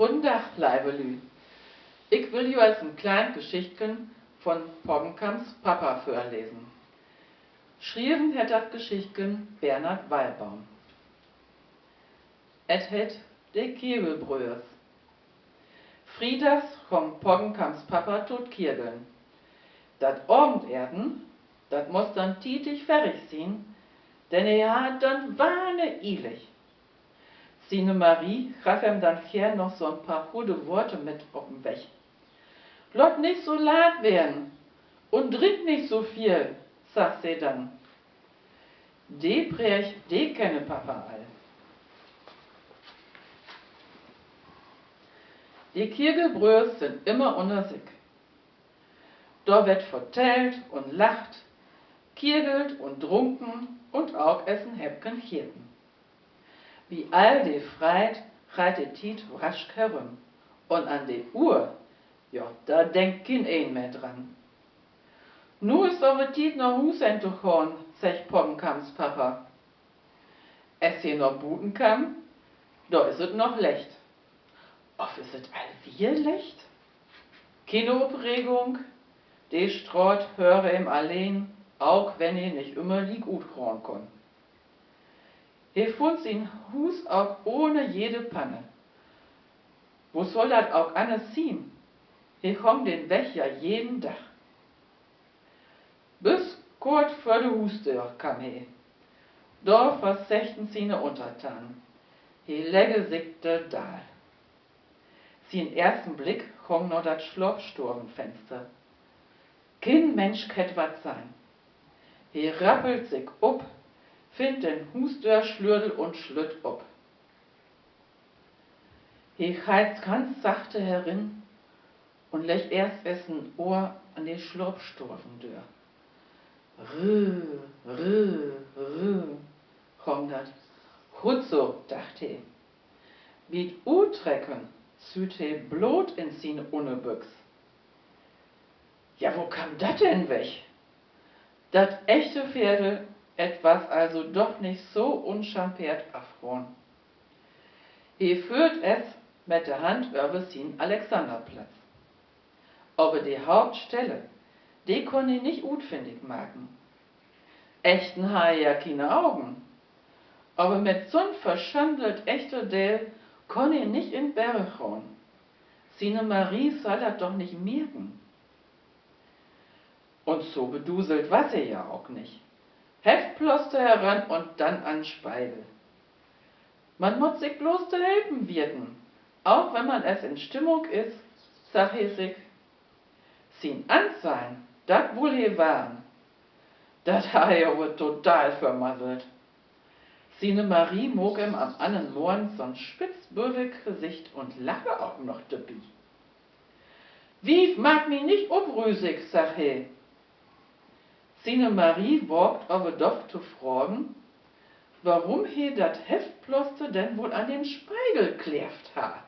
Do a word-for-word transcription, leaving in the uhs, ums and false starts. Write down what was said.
Goden Dag, leive Lü. Ik will jo es en klein Geschichtken von Poggenkamps Papa vörlesen. Schrieven hett dat Geschichtken Bernhard Wallbaum. Et hett: De Kiegelbröers. Friedags gong Poggenkamps Papa to't Kiegeln. Dat Avendeten, dat muss dann tiedig ferrig sien, denn he harr et dann wannig ielig. Siene Marie gaff em dann geern noch so'n paar gode Woorte mit op den Weg. Laat nich so laat weern un drink nich so veel, sagg se dann. De Preeg, de kenne Papa al. De Kiegelbröers sünd immer unner sik. Dor weert vertellt un lacht, kiegelt un drunken un auk es en Häppken geten. Bi all de Freid geiht de Tiet rasch herüm. Un an de Uhr, ja, dor denkt kien een mehr dran. Nu is 't aver Tiet, na Huus hen to gahn, seggt Poggenkamps Papa. Es he na buten kamm, dor is et noch lecht. Of is et al wier lecht? Kiene Opregung. De Straat höre em alleen, auk wenn he nich ümmer liek utgahn kunn. He funn sien Huus auk ohne jede Panne. Wo sall dat auk anners sien? He gong den Weg ja jeden Dag. Büs kort vör de Huusdöör kamm he. Dor versechten siene Untertanen. He legge sik dor daal. Sien eersten Blick gong na dat Slaapstovenfenster. Kien Mensch hett wat sehn. He rappelt sik op, finnt den Huusdöörslüttel un slütt op. He geiht ganz sachte herin un leggt eerst es en Ohr an de Slaapstovendöör. Rü, rü, rü, gong dat. Goot so, dacht he. Bi't Uttrecken süht he Bloot in siene Unnerbüx. Ja, wo kamm dat denn weg? Dat echte Veerdel, et was also doch nich so unchampeert afgahn. He föhrt es mit de Hand över sien Alexanderplatz. Aver de Hauptstelle, de kunn he nich utfinnig maken. Echten harr he ja kiene Ogen. Aver mit so'n verschandelt echte Deel kunn he nich in Berg gahn. Siene Marie sall dat doch nich merken. Un so beduselt was he ja ok nich. Heftplaster heran un dann an'n Spegel. Man mutt sik blots to helpen weten, ok wenn man es in Stimmung is, sagg he sik. Sien Ansehn, dat wull he wahren. Dat harr he aver total vermasselt. Siene Marie maak em an'n annern Morgen so'n spitzbövig Gesicht un lache ok noch dorbi. Wief, maak mi nich oprüsig, sagg he. Siene Marie waagt aver doch to fragen, worüm he dat Heftplaster denn woll an den Spegel kleevt harr.